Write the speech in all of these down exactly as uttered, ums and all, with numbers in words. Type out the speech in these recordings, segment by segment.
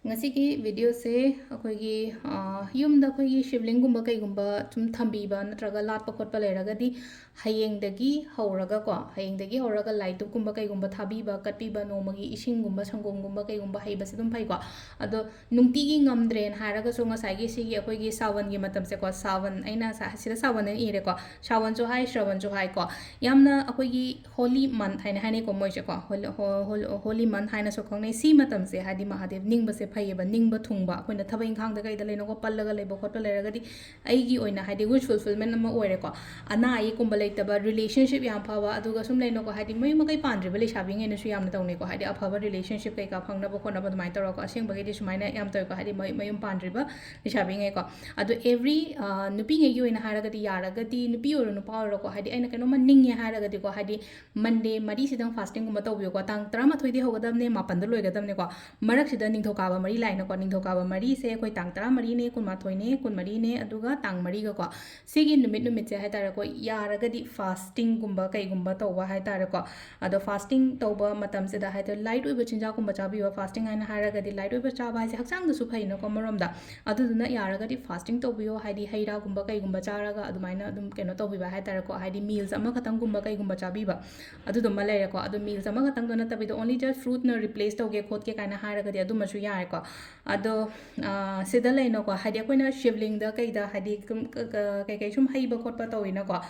ꯉꯁꯤꯒꯤ ꯚꯤꯗꯤꯑꯣꯁꯦ ꯑꯩꯈꯣꯏꯒꯤ, ꯑ, ꯌꯨꯝꯗ ꯑꯩꯈꯣꯏꯒꯤ ꯁꯤꯕꯂꯤꯡꯒꯨꯝꯕ ꯀꯩꯒꯨꯝꯕ ꯁꯨꯝ ꯊꯝꯕꯤꯕ ꯅꯠꯇ꯭ꯔꯒ ꯂꯥꯠꯄ ꯈꯣꯠꯄ ꯂꯩꯔꯒꯗꯤ ꯍꯌꯦꯡꯗꯒꯤ ꯍꯧꯔꯒꯀꯣ, ꯍꯌꯦꯡꯗꯒꯤ ꯍꯧꯔꯒ ꯂꯥꯏ ꯙꯨꯞꯀꯨꯝꯕ ꯀꯩꯒꯨꯝꯕ ꯊꯥꯕꯤꯕ, ꯀꯠꯄꯤꯕ, ꯅꯣꯡꯃꯒꯤ ꯏꯁꯤꯡꯒꯨꯝꯕ, ꯁꯪꯒꯣꯝꯒꯨꯝꯕ ꯀꯩꯒꯨꯝꯕ ꯍꯩꯕꯁꯦ ꯑꯗꯨꯝ ꯐꯩꯀꯣ꯫ ꯑꯗꯣ ꯅꯨꯡꯇꯤꯒꯤ ꯉꯝꯗ꯭ꯔꯦꯅ ꯍꯥꯏꯔꯒꯁꯨ ꯉꯁꯥꯏꯒꯤ ꯁꯤꯒꯤ ꯑꯩꯈꯣꯏꯒꯤ ꯁꯥꯋꯟꯒꯤ ꯃꯇꯝꯁꯦꯀꯣ, ꯁꯥꯋꯟ, ꯑꯩꯅ ꯁ-, ꯁꯤꯗ ꯁꯥꯋꯟ ꯑꯅ ꯏꯔꯦꯀꯣ, ꯁꯥꯋꯟꯁꯨ ꯍꯥꯏ, ꯁ꯭ꯔꯥꯋꯟꯁꯨ ꯍꯥꯏꯀꯣ, ꯌꯥꯝꯅ ꯑꯩꯈꯣꯏꯒꯤ holy month ꯍꯥꯏꯅ ꯍꯥꯏꯅꯩꯀꯣ ꯃꯣꯏꯁꯦꯀꯣ, holy, ho-, ho-, holy month ꯍꯥꯏꯅꯁꯨ ꯈꯪꯅꯩ꯫ ꯁꯤ ꯃꯇꯝꯁꯦ ꯍꯥꯏꯗꯤ ꯃꯍꯥꯗꯦꯕ ꯅꯤꯡꯕꯁꯦ ꯐꯩꯌꯦꯕ, ꯅꯤꯡꯕ ꯊꯨꯡꯕ, ꯑꯩꯈꯣꯏꯅ ꯊꯕꯛ ꯏꯪꯈꯥꯡꯗ ꯀꯩꯗ ꯂꯩꯅꯀꯣ ꯄꯜꯂꯒ ꯂꯩꯕ ꯈꯣꯠꯄ ꯂꯩꯔꯒꯗꯤ ꯑꯩꯒꯤ ꯑꯣꯏꯅ ꯍꯥꯏꯗꯤ wish fulfillment ꯑꯃ ꯑꯣꯏꯔꯦꯀꯣ꯫ ꯑꯅꯥ ꯑꯌꯦꯛꯀꯨꯝꯕ ꯂꯩꯇꯕ, relationship ꯌꯥꯝ ꯐꯕ, ꯑꯗꯨꯒ ꯁꯨꯝ ꯂꯩꯅꯀꯣ, ꯍꯥꯏꯗꯤ ꯃꯌꯨꯝ ꯃꯀꯩ ꯄꯥꯟꯗ꯭ꯔꯤꯕ ꯂꯩꯁꯥꯕꯤꯉꯩꯅꯁꯨ ꯌꯥꯝꯅ ꯇꯧꯅꯩꯀꯣ, ꯍꯥꯏꯗꯤ ꯑꯐꯕ relationship ꯀꯩꯀꯥ ꯐꯪꯅꯕ ꯈꯣꯠꯅꯕ ꯑꯗꯨꯃꯥꯏꯅ ꯇꯧꯔꯒꯀꯣ꯫ ꯑꯁꯦꯡꯕꯒꯤꯗꯤ ꯁꯨꯃꯥꯏꯅ ꯌꯥꯝ ꯇꯧꯋꯦꯀꯣ, ꯍꯥꯏꯗꯤ ꯃꯌꯨꯝ, ꯃꯌꯨꯝ ꯄꯥꯟꯗ꯭ꯔꯤꯕ ꯂꯩꯁꯥꯕꯤꯉꯩꯀꯣ꯫ ꯑꯗꯣ every, ꯑ, ꯅꯨꯄꯤꯉꯩꯒꯤ ꯑꯣꯏꯅ ꯍꯥꯏꯔꯒꯗꯤ, ꯌꯥꯔꯒꯗꯤ ꯅꯨꯄꯤ ꯑꯣꯏꯔꯣ ꯅꯨꯄꯥ ꯑꯣꯏꯔꯣꯀꯣ, ꯍꯥꯏꯗꯤ ꯑꯩꯅ ꯀꯩꯅꯣꯝꯃ ꯅꯤꯡꯉꯦ ꯍꯥꯏꯔꯒꯗꯤꯀꯣ, ꯍꯥꯏꯗꯤ Monday ꯃꯔꯤꯁꯤꯗꯪ fastingꯒꯨꯝꯕ ꯇꯧꯕꯤꯌꯨꯀꯣ꯫ ꯇꯥꯡ ꯇꯔꯥꯃꯥꯊꯣꯏꯗꯤ ꯍꯧꯒꯗꯕꯅꯦ, ꯃꯥꯄꯟꯗ ꯂꯣꯏꯒꯗꯕꯅꯦꯀꯣ꯫ ꯃꯔꯛꯁꯤꯗ ꯅꯤꯡꯊꯧꯀꯥꯕ ꯃꯔꯤ ꯂꯥꯛꯏꯅꯀꯣ꯫ ꯅꯤꯡꯊꯧꯀꯥꯕ ꯃꯔꯤꯁꯦ ꯑꯩꯈꯣꯏ ꯇꯥꯡ ꯇꯔꯥꯃꯔꯤꯅꯦ, ꯀꯨꯟꯃꯥꯊꯣꯏꯅꯦ, ꯀꯨꯟꯃꯔꯤꯅꯦ, ꯑꯗꯨꯒ ꯇꯥꯡ ꯃꯔꯤꯒꯀꯣ꯫ ꯁꯤꯒꯤ ꯅꯨꯃꯤꯠ, ꯅꯨꯃꯤꯠꯁꯦ ꯍꯥꯏꯇꯥꯔꯦꯀꯣ, ꯌꯥꯔꯒꯗꯤ fastingꯒꯨꯝꯕ ꯀꯩꯒꯨꯝꯕ ꯇꯧꯕ ꯍꯥꯏꯇꯥꯔꯦꯀꯣ꯫ ꯑꯗꯣ fasting ꯇꯧꯕ ꯃꯇꯝꯁꯤꯗ ꯍꯥꯏꯇꯥꯔꯦ, light ꯑꯣꯏꯕ ꯆꯤꯟꯖꯥꯛꯀꯨꯝꯕ ꯆꯥꯕꯤꯌꯣ꯫ Fasting ꯍꯥꯏꯅ ꯍꯥꯏꯔꯒꯗꯤ light ꯑꯣꯏꯕ ꯆꯥꯕ ꯍꯥꯏꯁꯦ ꯍꯛꯆꯥꯡꯗꯁꯨ ꯐꯩꯅꯀꯣ ꯑꯃꯔꯣꯝꯗ꯫ ꯑꯗꯨꯗꯨꯅ ꯌꯥꯔꯒꯗꯤ fasting ꯇꯧꯕꯤꯌꯣ, ꯍꯥꯏꯗꯤ ꯍꯩ ꯔꯥꯒꯨꯝꯕ ꯀꯩꯒꯨꯝꯕ ꯆꯥꯔꯒ ꯑꯗꯨꯃꯥꯏꯅ ꯑꯗꯨꯝ ꯀꯩꯅꯣ ꯇꯧꯕꯤꯕ ꯍꯥꯏꯇꯥꯔꯦꯀꯣ, ꯍꯥꯏꯗꯤ meals ꯑꯃꯈꯛꯇꯪꯒꯨꯝꯕ ꯀꯩꯒꯨꯝꯕ ꯆꯥꯕꯤꯕ, ꯑꯗꯨꯗꯨꯃ ꯂꯩꯔꯦꯀꯣ꯫ ꯑꯗꯣ meals ꯑꯃꯈꯛꯇꯪꯗꯣ ꯅꯠꯇꯕꯤꯗ only just fruitꯅ replace ꯇꯧꯒꯦ ꯈꯣꯠꯀꯦ ꯀꯥꯏꯅ ꯍꯥꯏꯔꯒꯗꯤ ꯑꯗꯨꯃꯁꯨ ꯌꯥꯔꯦꯀꯣ꯫ ꯑꯗꯣ, ꯑ, ꯁꯤꯗ ꯂꯩꯅꯀꯣ, ꯍꯥꯏꯗꯤ ꯑꯩꯈꯣꯏꯅ ꯁꯤꯕꯂꯤꯡꯗ ꯀꯩꯗ ꯍꯥꯏꯗꯤ ꯀꯩꯀꯩ ꯁꯨꯝ ꯍꯩꯕ ꯈꯣꯠꯄ ꯇꯧꯋꯤꯅꯀꯣ꯫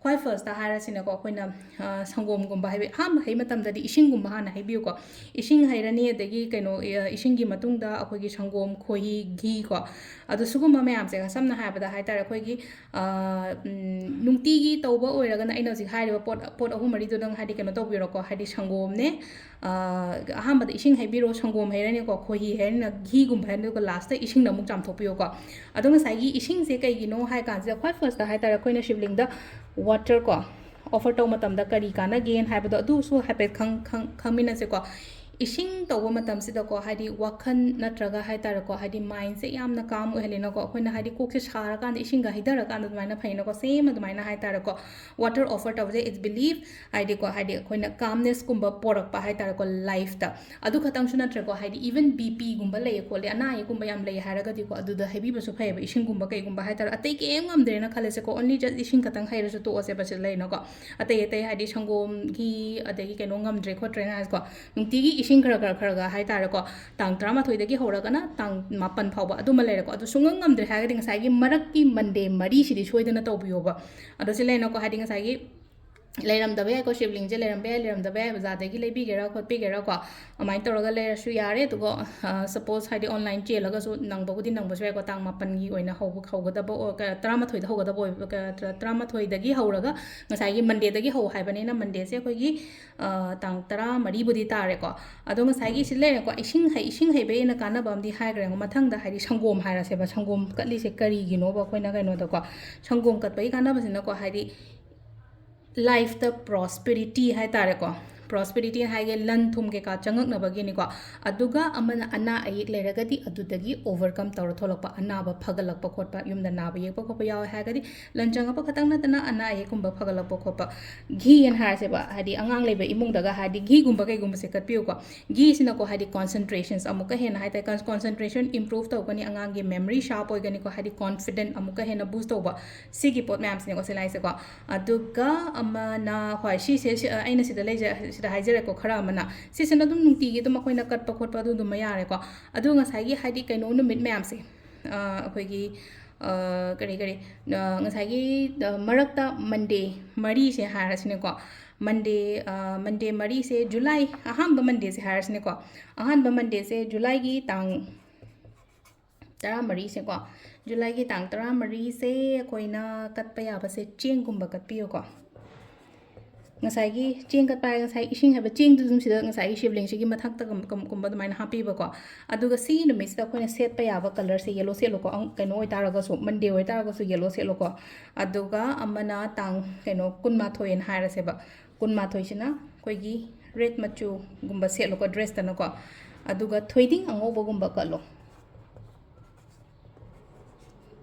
ꯈ꯭ꯋꯥꯏ firstꯇ ꯍꯥꯏꯔꯁꯤꯅꯀꯣ, ꯑꯩꯈꯣꯏꯅ, ꯑ, ꯁꯪꯒꯣꯝꯒꯨꯝꯕ ꯍꯥꯏꯕ, ꯑꯍꯥꯟꯕ ꯍꯩ ꯃꯇꯝꯗꯗꯤ ꯏꯁꯤꯡꯒꯨꯝꯕ ꯍꯥꯟꯅ ꯍꯩꯕꯤꯌꯨꯀꯣ꯫ ꯏꯁꯤꯡ ꯍꯩꯔꯅꯤ, ꯑꯗꯒꯤ ꯀꯩꯅꯣ, ꯑ, ꯏꯁꯤꯡꯒꯤ ꯃꯇꯨꯡꯗ ꯑꯩꯈꯣꯏꯒꯤ ꯁꯪꯒꯣꯝ, ꯈꯣꯏꯍꯤ, ꯘꯤꯀꯣ꯫ ꯑꯗꯣ ꯁꯤꯒꯨꯝꯕ ꯃꯌꯥꯝꯁꯦ ꯁꯝꯅ ꯍꯥꯏꯔꯕꯗ ꯍꯥꯏꯇꯥꯔꯦ, ꯑꯩꯈꯣꯏꯒꯤ, ꯑ, ꯎꯝ, ꯅꯨꯡꯇꯤꯒꯤ ꯇꯧꯕ ꯑꯣꯏꯔꯒꯅ ꯑꯩꯅ ꯍꯧꯖꯤꯛ ꯍꯥꯏꯔꯤꯕ ꯄꯣꯠ, ꯄꯣꯠ ꯑꯍꯨꯝ ꯃꯔꯤꯗꯨꯗꯪ ꯍꯥꯏꯗꯤ ꯀꯩꯅꯣ ꯇꯧꯕꯤꯔꯣꯀꯣ, ꯍꯥꯏꯗꯤ ꯁꯪꯒꯣꯝꯅꯦ, ꯑ, ꯑꯍꯥꯟꯕꯗ ꯏꯁꯤꯡ ꯍꯩꯕꯤꯔꯣ, ꯁꯪꯒꯣꯝ ꯍꯩꯔꯅꯤꯀꯣ, ꯈꯣꯏꯍꯤ ꯍꯩꯔꯅꯤꯅ, ꯘꯤꯒꯨꯝꯕ ꯍꯩꯔꯅꯤ, ꯑꯗꯨꯒ lastꯇ ꯏꯁꯤꯡꯅ ꯑꯃꯨꯛ ꯆꯥꯝꯊꯣꯛꯄꯤꯌꯣꯀꯣ꯫ ꯑꯗꯣ ꯉꯁꯥꯏꯒꯤ ꯏꯁꯤꯡꯁꯦ ꯀꯩꯒꯤꯅꯣ ꯍꯥꯏ ꯀꯥꯟꯁꯤꯗ, ꯈ꯭ꯋꯥꯏ firstꯇ ꯍꯥꯏꯇꯥꯔꯦ, ꯑꯩꯈꯣꯏꯅ ꯁꯤꯕꯂꯤꯡꯗ water ꯀꯣ offer ꯇꯧꯕ ꯃꯇꯝꯗ ꯀꯔꯤ ꯀꯥꯟꯅꯒꯦꯅ ꯍꯥꯏꯕꯗꯣ ꯑꯗꯨꯁꯨ ꯍꯥꯏꯐꯦꯠ ꯈꯪ-, ꯈꯪ-, ꯈꯪꯃꯤꯟꯅꯁꯦꯀꯣ꯫ ꯏꯁꯤꯡ ꯇꯧꯕ ꯃꯇꯝꯁꯤꯗꯀꯣ, ꯍꯥꯏꯗꯤ ꯋꯥꯈꯜ ꯅꯠꯇ꯭ꯔꯒ ꯍꯥꯏ ꯇꯥꯔꯦꯀꯣ, ꯍꯥꯏꯗꯤ mindꯁꯦ ꯌꯥꯝꯅ calm ꯑꯣꯏꯍꯜꯂꯤꯅꯀꯣ꯫ ꯑꯩꯈꯣꯏꯅ ꯍꯥꯏꯗꯤ ꯀꯣꯛꯁꯦ ꯁꯥꯔꯀꯥꯟꯗ ꯏꯁꯤꯡꯒ ꯍꯩꯊꯔꯀꯥꯟꯗ ꯑꯗꯨꯃꯥꯏꯅ ꯐꯩꯅꯀꯣ, same ꯑꯗꯨꯃꯥꯏꯅ ꯍꯥꯏ ꯇꯥꯔꯦꯀꯣ, water offer ꯇꯧꯕꯁꯦ, it's believe, ꯍꯥꯏꯗꯤꯀꯣ, ꯍꯥꯏꯗꯤ ꯑꯩꯈꯣꯏꯅ calmnessꯀꯨꯝꯕ ꯄꯣꯔꯛꯄ ꯍꯥꯏ ꯇꯥꯔꯦꯀꯣ lifeꯇ꯫ ꯑꯗꯨ ꯈꯛꯇꯪꯁꯨ ꯅꯠꯇ꯭ꯔꯦꯀꯣ, ꯍꯥꯏꯗꯤ even BP ꯒꯨꯝꯕ ꯂꯩꯌꯦ ꯈꯣꯠꯂꯦ, ꯑꯅꯥ ꯑꯌꯦꯛꯀꯨꯝꯕ ꯌꯥꯝ ꯂꯩ ꯍꯥꯏꯔꯒꯗꯤꯀꯣ, ꯑꯗꯨꯗ ꯍꯩꯕꯤꯕꯁꯨ ꯐꯩꯌꯦꯕ, ꯏꯁꯤꯡꯒꯨꯝꯕ ꯀꯩꯒꯨꯝꯕ ꯍꯥꯏ ꯇꯥꯔꯦ꯫ ꯑꯇꯩ ꯀꯩꯝ ꯉꯝꯗ꯭ꯔꯦꯅ ꯈꯜꯂꯁꯦꯀꯣ, only just ꯏꯁꯤꯡ ꯈꯛꯇꯪ ꯍꯩꯔꯁꯨ ꯇꯣꯛꯑꯁꯦꯕ꯫ ꯁꯤꯗ ꯂꯩꯅꯀꯣ, ꯑꯇꯩ ꯑꯇꯩ ꯍꯥꯏꯗꯤ ꯁꯪꯒꯣꯝ, ꯘꯤ, ꯑꯗꯒꯤ ꯀꯩꯅꯣ ꯉꯝꯗ꯭ꯔꯦ ꯈꯣꯠꯇ꯭ꯔꯦꯅ ꯍꯥꯏꯔꯁꯤꯀꯣ, ꯅꯨꯡꯇꯤꯒꯤ ꯏꯁꯤꯡ ꯈꯔ ꯈꯔ ꯈꯔ ꯈꯔ ꯍꯥꯏ ꯇꯥꯔꯦꯀꯣ, ꯇꯥꯡ ꯇꯔꯥꯃꯥꯊꯣꯏꯗꯒꯤ ꯍꯧꯔꯒꯅ ꯇꯥꯡ ꯃꯥꯄꯟ ꯐꯥꯎꯕ ꯑꯗꯨꯃ ꯂꯩꯔꯦꯀꯣ꯫ ꯑꯗꯨ ꯁꯨꯡꯉꯝ ꯉꯝꯗ꯭ꯔꯦ ꯍꯥꯏꯔꯒꯗꯤ ꯉꯁꯥꯏꯒꯤ ꯃꯔꯛꯀꯤ Monday ꯃꯔꯤꯁꯤꯗꯤ ꯁꯣꯏꯗꯅ ꯇꯧꯕꯤꯌꯣꯕ꯫ ꯑꯗꯣ ꯁꯤ ꯂꯩꯅꯀꯣ, ꯍꯥꯏꯗꯤ ꯉꯁꯥꯏꯒꯤ ꯂꯩꯔꯝꯗꯕ ꯌꯥꯏꯀꯣ, ꯁꯤꯕꯂꯤꯡꯁꯦ ꯂꯩꯔꯝꯕ ꯌꯥꯏ, ꯂꯩꯔꯝꯗꯕ ꯌꯥꯏ, ꯕꯖꯥꯔꯗꯒꯤ ꯂꯩꯕꯤꯒꯦꯔꯥ ꯈꯣꯠꯄꯤꯒꯦꯔꯥꯀꯣ, ꯑꯗꯨꯃꯥꯏꯅ ꯇꯧꯔꯒ ꯂꯩꯔꯁꯨ ꯌꯥꯔꯦ꯫ ꯑꯗꯨꯒ suppose ꯍꯥꯏꯗꯤ online ꯆꯦꯜꯂꯒꯁꯨ ꯅꯪꯕꯕꯨꯗꯤ ꯅꯪꯕꯁꯨ ꯌꯥꯏꯀꯣ, ꯇꯥꯡ ꯃꯥꯄꯟꯒꯤ ꯑꯣꯏꯅ ꯍꯧꯕ, ꯍꯧꯒꯗꯕ ꯑꯣꯏ-, ꯀ-, ꯇꯔꯥꯃꯥꯊꯣꯏꯗ ꯍꯧꯒꯗꯕ ꯑꯣꯏꯕ, ꯀ-, ꯇꯔꯥꯃꯥꯊꯣꯏꯗꯒꯤ ꯍꯧꯔꯒ ꯉꯁꯥꯏꯒꯤ Mondayꯗꯒꯤ ꯍꯧ ꯍꯥꯏꯕꯅꯤꯅ Mondayꯁꯦ ꯑꯩꯈꯣꯏꯒꯤ, ꯑ, ꯇꯥꯡ ꯇꯔꯥꯃꯔꯤꯕꯨꯗꯤ ꯇꯥꯔꯦꯀꯣ꯫ ꯑꯗꯣ ꯉꯁꯥꯏꯒꯤ ꯁꯤ ꯂꯩꯔꯦꯀꯣ, ꯏꯁꯤꯡ ꯍꯩ-, ꯏꯁꯤꯡ ꯍꯩꯕꯒꯤ ꯑꯩꯅ ꯀꯥꯟꯅꯕ ꯑꯃꯗꯤ ꯍꯥꯏꯈ꯭ꯔꯦ꯫ ꯃꯊꯪꯗ ꯍꯥꯏꯗꯤ ꯁꯪꯒꯣꯝ ꯍꯥꯏꯔꯁꯦꯕ, ꯁꯪꯒꯣꯝ ꯀꯠꯂꯤꯁꯦ ꯀꯔꯤꯒꯤꯅꯣꯕ? ꯑꯩꯈꯣꯏꯅ ꯀꯩꯅꯣꯗꯀꯣ, ꯁꯪꯒꯣꯝ ꯀꯠꯄꯒꯤ ꯀꯥꯟꯅꯕꯁꯤꯅꯀꯣ, ꯍꯥꯏꯗꯤ lifeꯇ prosperity ꯍꯥꯏ ꯇꯥꯔꯦꯀꯣ, prosperity ꯍꯥꯏꯒꯦ, ꯂꯟ ꯊꯨꯝ ꯀꯩꯀꯥ ꯆꯪꯉꯛꯅꯕꯒꯤꯅꯤꯀꯣ꯫ ꯑꯗꯨꯒ ꯑꯃꯅ ꯑꯅꯥ ꯑꯌꯦꯛ ꯂꯩꯔꯒꯗꯤ ꯑꯗꯨꯗꯒꯤ overcome ꯇꯧꯔ ꯊꯣꯛꯂꯛꯄ, ꯑꯅꯥꯕ ꯐꯒꯠꯂꯛꯄ ꯈꯣꯠꯄ, ꯌꯨꯝꯗ ꯅꯥꯕ ꯌꯦꯛꯄ ꯈꯣꯠꯄ ꯌꯥꯎꯋꯦ ꯍꯥꯏꯔꯒꯗꯤ ꯂꯟ ꯆꯪꯉꯛꯄ ꯈꯛꯇꯪ ꯅꯠꯇꯅ ꯑꯅꯥ ꯑꯌꯦꯛꯀꯨꯝꯕ ꯐꯒꯠꯂꯛꯄ ꯈꯣꯠꯄ꯫ ꯘꯤ ꯑꯅ ꯍꯥꯏꯔꯁꯦꯕ, ꯍꯥꯏꯗꯤ ꯑꯉꯥꯡ ꯂꯩꯕ ꯏꯃꯨꯡꯗꯒ ꯍꯥꯏꯔꯗꯤ ꯘꯤꯒꯨꯝꯕ ꯀꯩꯒꯨꯝꯕꯁꯦ ꯀꯠꯄꯤꯌꯨꯀꯣ꯫ ꯘꯤꯁꯤꯅꯀꯣ, ꯍꯥꯏꯗꯤ concentrations ꯑꯃꯨꯛꯀ ꯍꯦꯟꯅ ꯍꯥꯏ ꯇꯥꯔꯦ, con-, concentration improve ꯇꯧꯒꯅꯤ, ꯑꯉꯥꯡꯒꯤ memory sharp ꯑꯣꯏꯒꯅꯤꯀꯣ, ꯍꯥꯏꯗꯤ confident ꯑꯃꯨꯛꯀ ꯍꯦꯟꯅ boost ꯇꯧꯕ, ꯁꯤꯒꯤ ꯄꯣꯠ ꯃꯌꯥꯝꯁꯤꯅꯦꯀꯣ ꯁꯤ ꯂꯥꯛꯏꯁꯦꯀꯣ꯫ ꯑꯗꯨꯒ ꯑꯃꯅ, ꯍꯣꯏ, ꯁꯤꯁꯦ, ꯁꯤ, ꯑ, ꯑꯩꯅ ꯁꯤꯗ ꯂꯩꯖ-, ꯁꯤꯗ ꯍꯥꯏꯖꯔꯦꯀꯣ, ꯈꯔ ꯑꯃꯅ꯫ ꯁꯤꯁꯤꯅ ꯑꯗꯨꯝ ꯅꯨꯡꯇꯤꯒꯤ ꯑꯗꯨꯝ ꯑꯩꯈꯣꯏꯅ ꯀꯠꯄ ꯈꯣꯠꯄ ꯑꯗꯨꯗꯨꯃ ꯌꯥꯔꯦꯀꯣ꯫ ꯑꯗꯨ ꯉꯁꯥꯏꯒꯤ ꯍꯥꯏꯗꯤ ꯀꯩꯅꯣ ꯅꯨꯃꯤꯠ ꯃꯌꯥꯝꯁꯦ, ꯑ, ꯑꯩꯈꯣꯏꯒꯤ, ꯑ, ꯀꯔꯤ, ꯀꯔꯤ, ꯑ, ꯉꯁꯥꯏꯒꯤ, ꯑ, ꯃꯔꯛꯇ Monday ꯃꯔꯤꯁꯦ ꯍꯥꯏꯔꯁꯤꯅꯦꯀꯣ꯫ Monday, ꯑ, Monday ꯃꯔꯤꯁꯦ, July ꯑꯍꯥꯟꯕ Mondayꯁꯦ ꯍꯥꯏꯔꯁꯤꯅꯦꯀꯣ꯫ ꯑꯍꯥꯟꯕ Mondayꯁꯦ Julyꯒꯤ ꯇꯥꯡ ꯇꯔꯥꯃꯔꯤꯁꯦꯀꯣ, Julyꯒꯤ ꯇꯥꯡ ꯇꯔꯥꯃꯔꯤꯁꯦ ꯑꯩꯈꯣꯏꯅ ꯀꯠꯄ ꯌꯥꯕꯁꯦ ꯆꯦꯡꯒꯨꯝꯕ ꯀꯠꯄꯤꯌꯨꯀꯣ꯫ ꯉꯁꯥꯏꯒꯤ ꯆꯦꯡ ꯀꯠꯄ ꯍꯥꯏꯔꯒ ꯉꯁꯥꯏ ꯏꯁꯤꯡ ꯍꯥꯏꯕ ꯆꯦꯡꯗꯨ ꯑꯗꯨꯝ ꯁꯤꯗ ꯉꯁꯥꯏꯒꯤ ꯁꯤꯕꯂꯤꯡꯁꯤꯒꯤ ꯃꯊꯛꯇ ꯀꯨꯝ-, ꯀꯨꯝ-, ꯀꯨꯝꯕ ꯑꯗꯨꯃꯥꯏꯅ ꯍꯥꯞꯄꯤꯕꯀꯣ꯫ ꯑꯗꯨꯒ ꯁꯤꯒꯤ ꯅꯨꯃꯤꯠꯁꯤꯗ ꯑꯩꯈꯣꯏꯅ ꯁꯦꯠꯄ ꯌꯥꯕ colourꯁꯦ yellow ꯁꯦꯠꯂꯨꯀꯣ꯫ ꯑꯪ-, ꯀꯩꯅꯣ ꯑꯣꯏꯇꯥꯔꯒꯁꯨ, Monday ꯑꯣꯏꯇꯥꯔꯒꯁꯨ yellow ꯁꯦꯠꯂꯨꯀꯣ꯫ ꯑꯗꯨꯒ ꯑꯃꯅ ꯇꯥꯡ, ꯀꯩꯅꯣ, ꯀꯨꯟꯃꯥꯊꯣꯏꯅ ꯍꯥꯏꯔꯁꯦꯕ꯫ ꯀꯨꯟꯃꯥꯊꯣꯏꯁꯤꯅ ꯑꯩꯈꯣꯏꯒꯤ ꯔꯦꯗ ꯃꯆꯨꯒꯨꯝꯕ ꯁꯦꯠꯂꯣꯀꯣ ꯗ꯭ꯔꯦꯁꯇꯅꯀꯣ꯫ ꯑꯗꯨꯒ ꯊꯣꯏꯗꯤꯡ ꯑꯉꯧꯕꯒꯨꯝꯕ ꯀꯠꯂꯣ꯫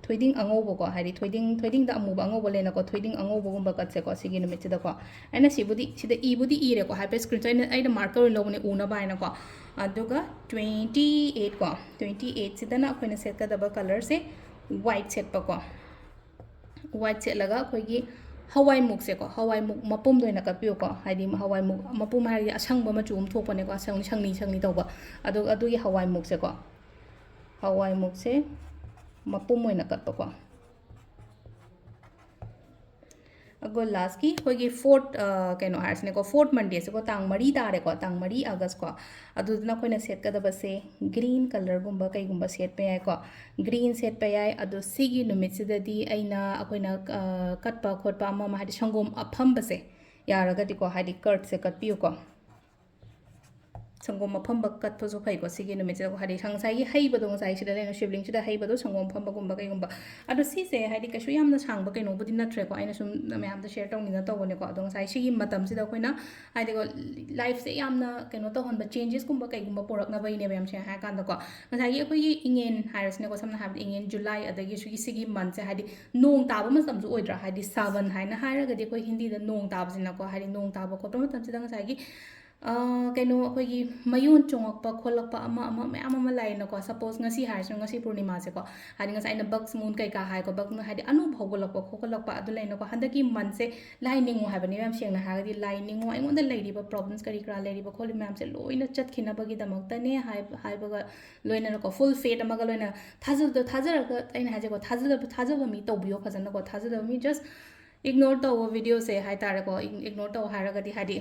ꯊꯣꯏꯗꯤꯡ ꯑꯉꯧꯕꯀꯣ, ꯍꯥꯏꯗꯤ ꯊꯣꯏꯗꯤꯡ, ꯊꯣꯏꯗꯤꯡꯗ ꯑꯃꯨꯕ ꯑꯉꯧꯕ ꯂꯩꯅꯀꯣ, ꯊꯣꯏꯗꯤꯡ ꯑꯉꯧꯕꯒꯨꯝꯕ ꯀꯠꯁꯦꯀꯣ ꯁꯤꯒꯤ ꯅꯨꯃꯤꯠꯁꯤꯗꯀꯣ꯫ ꯑꯩꯅ ꯁꯤꯕꯨꯗꯤ, ꯁꯤꯗ ꯏꯕꯨꯗꯤ ꯏꯔꯦꯀꯣ, ꯍꯥꯏꯐꯦꯠ ꯁ꯭ꯀ꯭ꯔꯤꯟꯁꯣꯠ ꯑꯩꯅ, ꯑꯩꯅ ꯃꯥꯔꯀꯔ ꯑꯣꯏꯅ ꯂꯧꯕꯅꯦ ꯎꯅꯕ ꯍꯥꯏꯅꯀꯣ꯫ ꯑꯗꯨꯒ ꯇ꯭ꯋꯦꯟꯇꯤ ꯑꯩꯠꯀꯣ, ꯇ꯭ꯋꯦꯟꯇꯤ ꯑꯩꯠꯁꯤꯗꯅ ꯑꯩꯈꯣꯏꯅ ꯁꯦꯠꯀꯗꯕ ꯀꯂꯔꯁꯦ ꯋꯥꯏꯠ ꯁꯦꯠꯄꯀꯣ꯫ ꯋꯥꯏꯠ ꯁꯦꯠꯂꯒ ꯑꯩꯈꯣꯏꯒꯤ ꯍꯋꯥꯏꯃꯨꯛꯁꯦꯀꯣ, ꯍꯋꯥꯏꯃꯨꯛ ꯃꯄꯨꯝꯗ ꯑꯣꯏꯅ ꯀꯠꯄꯤꯌꯨꯀꯣ꯫ ꯍꯥꯏꯗꯤ ꯍꯋꯥꯏꯃꯨꯛ ꯃꯄꯨꯝ ꯍꯥꯏꯔꯗꯤ ꯑꯁꯪꯕ ꯃꯆꯨ ꯑꯃ ꯊꯣꯛꯄꯅꯦꯀꯣ, ꯁꯪꯂꯤ ꯁꯪꯂꯤ ꯁꯪꯂꯤ ꯇꯧꯕ꯫ ꯑꯗꯨ, ꯑꯗꯨꯒꯤ ꯍꯋꯥꯏꯃꯨꯛꯁꯦꯀꯣ, ꯍꯋꯥꯏꯃꯨꯛꯁꯦ ꯃꯄꯨꯝ ꯑꯣꯏꯅ ꯀꯠꯄꯀꯣ꯫ ꯑꯗꯨꯒ ꯂꯥꯁꯀꯤ ꯑꯩꯈꯣꯏꯒꯤ ꯐꯣꯔꯠ, ꯀꯩꯅꯣ ꯍꯥꯏꯔꯁꯤꯅꯦꯀꯣ, ꯐꯣꯔꯠ ꯃꯟꯗꯦꯁꯤꯀꯣ, ꯇꯥꯡ ꯃꯔꯤ ꯇꯥꯔꯦꯀꯣ, ꯇꯥꯡ ꯃꯔꯤ ꯑꯥꯒꯁꯀꯣ꯫ ꯑꯗꯨꯗꯨꯅ ꯑꯩꯈꯣꯏꯅ ꯁꯦꯠꯀꯗꯕꯁꯦ ꯒ꯭ꯔꯤꯟ ꯀꯂꯔꯒꯨꯝꯕ ꯀꯩꯒꯨꯝꯕ ꯁꯦꯠꯄ ꯌꯥꯏꯀꯣ꯫ ꯒ꯭ꯔꯤꯟ ꯁꯦꯠꯄ ꯌꯥꯏ꯫ ꯑꯗꯣ ꯁꯤꯒꯤ ꯅꯨꯃꯤꯠꯁꯤꯗꯗꯤ ꯑꯩꯅ, ꯑꯩꯈꯣꯏꯅ, ꯑ, ꯀꯠꯄ ꯈꯣꯠꯄ ꯑꯃ ꯑꯃ, ꯍꯥꯏꯗꯤ ꯁꯪꯒꯣꯝ ꯑꯐꯝꯕꯁꯦ ꯌꯥꯔꯒꯗꯤꯀꯣ, ꯍꯥꯏꯗꯤ ꯀꯔꯠꯁꯦ ꯀꯠꯄꯤꯌꯨꯀꯣ꯫ ꯁꯪꯒꯣꯝ ꯑꯐꯝꯕ ꯀꯠꯄꯁꯨ ꯐꯩꯀꯣ ꯁꯤꯒꯤ ꯅꯨꯃꯤꯠꯁꯤꯗꯀꯣ꯫ ꯍꯥꯏꯗꯤ ꯉꯁꯥꯏꯒꯤ ꯍꯩꯕꯗꯣ, ꯉꯁꯥꯏ ꯁꯤꯗ ꯂꯩꯅ ꯁꯤꯕ꯭ꯂꯤꯡꯁꯤꯗ ꯍꯩꯕꯗꯣ, ꯁꯪꯒꯣꯝ ꯑꯐꯝꯕꯒꯨꯝꯕ ꯀꯩꯒꯨꯝꯕ꯫ ꯑꯗꯣ ꯁꯤꯁꯦ ꯍꯥꯏꯗꯤ ꯀꯩꯁꯨ ꯌꯥꯝꯅ ꯁꯥꯡꯕ ꯀꯩꯅꯣꯕꯨꯗꯤ ꯅꯠꯇ꯭ꯔꯦꯀꯣ, ꯑꯩꯅ ꯁꯨꯝ ꯃꯌꯥꯝꯗ ꯁꯤꯌꯔ ꯇꯧꯅꯤꯡꯅ ꯇꯧꯕꯅꯦꯀꯣ꯫ ꯑꯗꯣ ꯉꯁꯥꯏ ꯁꯤꯒꯤ ꯃꯇꯝꯁꯤꯗ ꯑꯩꯈꯣꯏꯅ ꯍꯥꯏꯗꯤꯀꯣ, ꯂꯥꯏꯐꯁꯦ ꯌꯥꯝꯅ ꯀꯩꯅꯣ ꯇꯧꯍꯟꯕ, ꯆꯦꯟꯖꯦꯁꯀꯨꯝꯕ ꯀꯩꯒꯨꯝꯕ ꯄꯨꯔꯛꯅꯕꯒꯤꯅꯦꯕ, ꯌꯥꯝ ꯁꯦꯡꯅ ꯍꯥꯏꯔꯀꯥꯟꯗꯀꯣ꯫ ꯉꯁꯥꯏꯒꯤ ꯑꯩꯈꯣꯏꯒꯤ ꯏꯉꯦꯟ ꯍꯥꯏꯔꯁꯤꯅꯦꯀꯣ, ꯁꯝꯅ ꯍꯥꯏꯔꯕꯗ ꯏꯉꯦꯟ, ꯖꯨꯂꯥꯏ, ꯑꯗꯒꯤ ꯁꯤꯒꯤ, ꯁꯤꯒꯤ ꯃꯟꯁꯦ ꯍꯥꯏꯗꯤ ꯅꯣꯡ ꯇꯥꯕ ꯃꯇꯝꯁꯨ ꯑꯣꯏꯗ꯭ꯔꯥ? ꯍꯥꯏꯗꯤ ꯁꯥꯕꯟ ꯍꯥꯏꯅ ꯍꯥꯏꯔꯒꯗꯤ ꯑꯩꯈꯣꯏ ꯍꯤꯟꯗꯤꯗ ꯅꯣꯡ ꯇꯥꯕꯁꯤꯅꯀꯣ, ꯍꯥꯏꯗꯤ ꯅꯣꯡ ꯇꯥꯕ ꯈꯣꯠꯄ ꯃꯇꯝꯁꯤꯗ ꯉꯁꯥꯏꯒꯤ, ꯑ, ꯀꯩꯅꯣ, ꯑꯩꯈꯣꯏꯒꯤ ꯃꯌꯣꯟ ꯆꯣꯡꯉꯛꯄ ꯈꯣꯠꯂꯛꯄ ꯑꯃ ꯑꯃ ꯃꯌꯥꯝ ꯑꯃ ꯂꯥꯛꯑꯦꯅꯀꯣ꯫ ꯁꯄꯣꯁ ꯉꯁꯤ ꯍꯥꯏꯔꯁꯤꯅ, ꯉꯁꯤ ꯄꯨꯔꯅꯤꯃꯥꯁꯦꯀꯣ, ꯍꯥꯏꯗꯤ ꯉꯁꯥꯏ ꯑꯩꯅ ꯕꯛꯁ ꯃꯨꯟ ꯀꯩꯀꯥ ꯍꯥꯏꯀꯣ, ꯕꯛ ꯃꯨꯟ ꯍꯥꯏꯗꯤ ꯑꯅꯧꯕ ꯍꯧꯒꯠꯂꯛꯄ ꯈꯣꯠꯀꯠꯂꯛꯄ ꯑꯗꯨ ꯂꯩꯅꯀꯣ꯫ ꯍꯟꯗꯛꯀꯤ ꯃꯟꯁꯦ ꯂꯥꯏ ꯅꯤꯡꯉꯣ ꯍꯥꯏꯕꯅꯦ, ꯌꯥꯝ ꯁꯦꯡꯅ ꯍꯥꯏꯔꯒꯗꯤ ꯂꯥꯏ ꯅꯤꯡꯉꯣ, ꯑꯩꯉꯣꯟꯗ ꯂꯩꯔꯤꯕ ꯄ꯭ꯔꯣꯕ꯭ꯂꯦꯝꯁ ꯀꯔꯤ ꯀꯔꯥ ꯂꯩꯔꯤꯕ ꯈꯣꯠꯂꯤꯕ ꯃꯌꯥꯝꯁꯦ ꯂꯣꯏꯅ ꯆꯠꯈꯤꯅꯕꯒꯤꯗꯃꯛꯇꯅꯦ ꯍꯥꯏꯕ, ꯍꯥꯏꯕꯒ ꯂꯣꯏꯅꯅꯀꯣ, ꯐꯨꯜ ꯐꯦꯠ ꯑꯃꯒ ꯂꯣꯏꯅ ꯊꯥꯖꯕꯗꯣ, ꯊꯥꯖꯔꯒ, ꯑꯩꯅ ꯍꯥꯏꯁꯦꯀꯣ, ꯊꯥꯖꯗꯕ, ꯊꯥꯖꯕ ꯃꯤ ꯇꯧꯕꯤꯌꯣ ꯐꯖꯅꯀꯣ, ꯊꯥꯖꯗꯕ ꯃꯤ just ꯏꯒꯅꯣꯔ ꯇꯧꯕ ꯚꯤꯗꯤꯑꯣꯁꯦ ꯍꯥꯏꯇꯥꯔꯦꯀꯣ꯫ ꯏꯒ-, ꯏꯒꯅꯣꯔ ꯇꯧ ꯍꯥꯏꯔꯒꯗꯤ ꯍꯥꯏꯗꯤ,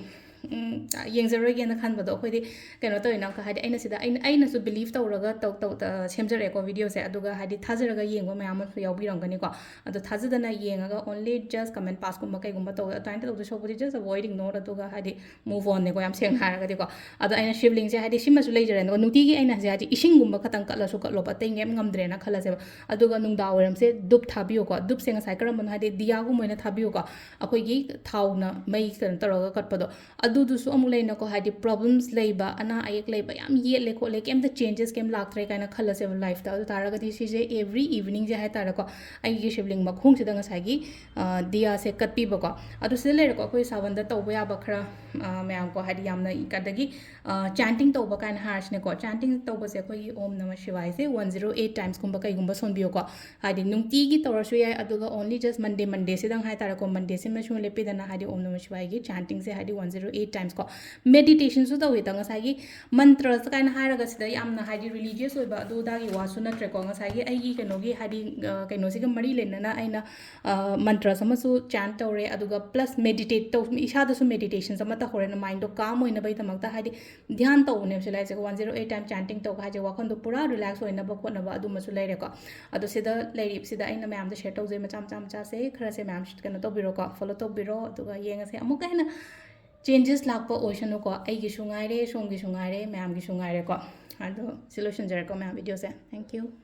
ꯎꯝ, ꯌꯦꯡꯖꯔꯣꯏꯒꯦꯅ ꯈꯟꯕꯗꯣ ꯑꯩꯈꯣꯏꯗꯤ ꯀꯩꯅꯣ ꯇꯧꯋꯤꯅ, ꯍꯥꯏꯗꯤ ꯑꯩꯅ ꯁꯤꯗ ꯑꯩꯅ, ꯑꯩꯅꯁꯨ ꯕꯤꯂꯤꯐ ꯇꯧꯔꯒ ꯇꯧ-, ꯇꯧ-, ꯇ-, ꯁꯦꯝꯖꯔꯛꯑꯦꯀꯣ ꯚꯤꯗꯤꯑꯣꯁꯦ꯫ ꯑꯗꯨꯒ ꯍꯥꯏꯗꯤ ꯊꯥꯖꯔꯒ ꯌꯦꯡꯕ ꯃꯌꯥꯝ ꯑꯃꯁꯨ ꯌꯥꯎꯕꯤꯔꯝꯒꯅꯤꯀꯣ꯫ ꯑꯗꯣ ꯊꯥꯖꯗꯅ ꯌꯦꯡꯉꯒ only just comment ꯄꯥꯁꯀꯨꯝꯕ ꯀꯩꯒꯨꯝꯕ ꯇꯧ, ꯑꯗꯨꯃꯥꯏꯅ ꯇꯧꯗꯣꯏ ꯁꯔꯨꯛꯄꯨꯗꯤ just avoid, ꯏꯒꯅꯣꯔ, ꯑꯗꯨꯒ ꯍꯥꯏꯗꯤ move onꯅꯦꯀꯣ, ꯌꯥꯝ ꯁꯦꯡꯅ ꯍꯥꯏꯔꯒꯗꯤꯀꯣ꯫ ꯑꯗꯣ ꯑꯩꯅ ꯁꯤꯕ꯭ꯂꯤꯡꯁꯦ ꯍꯥꯏꯗꯤ ꯁꯤꯃꯁꯨ ꯂꯩꯖꯔꯦꯅꯀꯣ, ꯅꯨꯡꯇꯤꯒꯤ ꯑꯩꯅ ꯍꯧꯖꯤꯛ ꯍꯥꯏꯗꯤ ꯏꯁꯤꯡꯒꯨꯝꯕ ꯈꯛꯇꯪ ꯀꯠꯂꯁꯨ ꯀꯠꯂꯣꯕ, ꯑꯇꯩ ꯀꯩꯝ ꯉꯝꯗ꯭ꯔꯦꯅ ꯈꯜꯂꯁꯦꯕ꯫ ꯑꯗꯨꯒ ꯅꯨꯡꯗꯥꯡ ꯋꯥꯏꯔꯝꯁꯦ ꯙꯨꯞ ꯊꯥꯕꯤꯌꯨꯀꯣ꯫ ꯙꯨꯞꯁꯦ ꯉꯁꯥꯏ ꯀꯔꯝꯕꯅꯣ ꯍꯥꯏꯗꯤ ꯗꯤꯌꯥꯒꯨꯝꯕ ꯑꯣꯏꯅ ꯊꯥꯕꯤꯌꯨꯀꯣ, ꯑꯩꯈꯣꯏꯒꯤ ꯊꯥꯎꯅ ꯃꯩ ꯀꯩꯅꯣ ꯇꯧꯔꯒ ꯀꯠꯄꯗꯣ꯫ ꯑꯗꯨꯗꯨꯁꯨ ꯑꯃꯨꯛ ꯂꯩꯅꯀꯣ, ꯍꯥꯏꯗꯤ problems ꯂꯩꯕ, ꯑꯅꯥ ꯑꯌꯦꯛ ꯂꯩꯕ, ꯌꯥꯝ ꯌꯦꯠꯂꯦ ꯈꯣꯠꯂꯦ, ꯀꯩꯝꯇ changes ꯀꯩꯝ ꯂꯥꯛꯇ꯭ꯔꯦ ꯀꯥꯏꯅ ꯈꯜꯂꯁꯦꯕ lifeꯇ꯫ ꯑꯗꯨ ꯇꯥꯔꯒꯗꯤ ꯁꯤꯁꯦ every eveningꯁꯦ ꯍꯥꯏꯇꯥꯔꯦꯀꯣ, ꯑꯩꯒꯤ ꯁꯤꯕꯂꯤꯡ ꯃꯈꯣꯡꯁꯤꯗ ꯉꯁꯥꯏꯒꯤ ꯗꯤꯌꯥꯁꯦ ꯀꯠꯄꯤꯕꯀꯣ꯫ ꯑꯗꯨ ꯁꯤꯗ ꯂꯩꯔꯦꯀꯣ ꯑꯩꯈꯣꯏ ꯁꯥꯕꯟꯗ ꯇꯧꯕ ꯌꯥꯕ ꯈꯔ ꯃꯌꯥꯝꯀꯣ, ꯍꯥꯏꯗꯤ ꯌꯥꯝꯅ ꯑꯗꯒꯤ chanting ꯇꯧꯕ ꯀꯥꯏꯅ ꯍꯥꯏꯔꯁꯤꯅꯦꯀꯣ꯫ Chanting ꯇꯧꯕꯁꯦ ꯑꯩꯈꯣꯏꯒꯤ Om Namah Shivayꯁꯦ one zero eight timesꯀꯨꯝꯕ ꯀꯩꯒꯨꯝꯕ ꯁꯣꯟꯕꯤꯌꯨꯀꯣ꯫ ꯍꯥꯏꯗꯤ ꯅꯨꯡꯇꯤꯒꯤ ꯇꯧꯔꯁꯨ ꯌꯥꯏ, ꯑꯗꯨꯒ only just Monday, Mondayꯁꯤꯗꯪ ꯍꯥꯏꯇꯥꯔꯦꯀꯣ, Mondayꯁꯤꯃ ꯁꯨꯝ ꯂꯦꯞꯄꯤꯗꯅ, ꯍꯥꯏꯗꯤ Om Namah Shivayꯒꯤ chantingꯁꯦ ꯍꯥꯏꯗꯤ one zero eight timesꯀꯣ꯫ Meditationꯁꯨ ꯇꯧꯋꯤꯗ, ꯉꯁꯥꯏꯒꯤ mantras ꯀꯥꯏꯅ ꯍꯥꯏꯔꯒ ꯁꯤꯗ ꯌꯥꯝꯅ ꯍꯥꯏꯗꯤ religious ꯑꯣꯏꯕ ꯑꯗꯨ ꯑꯗꯥꯒꯤ ꯋꯥꯁꯨ ꯅꯠꯇ꯭ꯔꯦꯀꯣ꯫ ꯉꯁꯥꯏꯒꯤ ꯑꯩꯒꯤ ꯀꯩꯅꯣꯒꯤ ꯍꯥꯏꯗꯤ ꯀꯩꯅꯣꯁꯤꯒ ꯃꯔꯤ ꯂꯩꯅꯅ ꯑꯩꯅ mantras ꯑꯃꯁꯨ chant ꯇꯧꯔꯦ, ꯑꯗꯨꯒ plus meditate ꯇꯧ, ꯏꯁꯥꯗꯁꯨ meditations ꯑꯃ ꯇꯧꯍꯧꯔꯦꯅ, mindꯗꯣ calm ꯑꯣꯏꯅꯕꯒꯤꯗꯃꯛꯇ꯫ ꯍꯥꯏꯗꯤ ꯙ꯭ꯌꯥꯟ ꯇꯧꯕꯅꯦꯕ ꯁꯤ ꯂꯥꯏꯁꯦ꯫ One zero eight time chanting ꯇꯧꯕ ꯍꯥꯏꯁꯦ ꯋꯥꯈꯜꯗꯣ ꯄꯨꯔꯥ relax ꯑꯣꯏꯅꯕ ꯈꯣꯠꯅꯕ ꯑꯗꯨꯃꯁꯨ ꯂꯩꯔꯦꯀꯣ꯫ ꯑꯗꯣ ꯁꯤꯗ ꯂꯩꯔꯤꯕꯁꯤꯗ ꯑꯩꯅ ꯃꯌꯥꯝꯗ share ꯇꯧꯖꯩ ꯃꯆꯥ ꯃꯆꯥ ꯃꯆꯥꯁꯦ, ꯈꯔꯁꯦ ꯃꯌꯥꯝ ꯀꯩꯅꯣ ꯇꯧꯕꯤꯔꯣꯀꯣ, follow ꯇꯧꯕꯤꯔꯣ, ꯑꯗꯨꯒ ꯌꯦꯡꯉꯁꯦ ꯑꯃꯨꯛꯀ ꯍꯦꯟꯅ changes ꯂꯥꯛꯄ ꯑꯣꯏꯁꯅꯨꯀꯣ, ꯑꯩꯒꯤꯁꯨ ꯉꯥꯏꯔꯦ, ꯁꯣꯝꯒꯤꯁꯨ ꯉꯥꯏꯔꯦ, ꯃꯌꯥꯝꯒꯤꯁꯨ ꯉꯥꯏꯔꯦꯀꯣ꯫ ꯑꯗꯣ ꯁꯤ ꯂꯣꯏꯁꯤꯟꯖꯔꯦꯀꯣ ꯃꯌꯥꯝ videoꯁꯦ꯫ Thank you꯫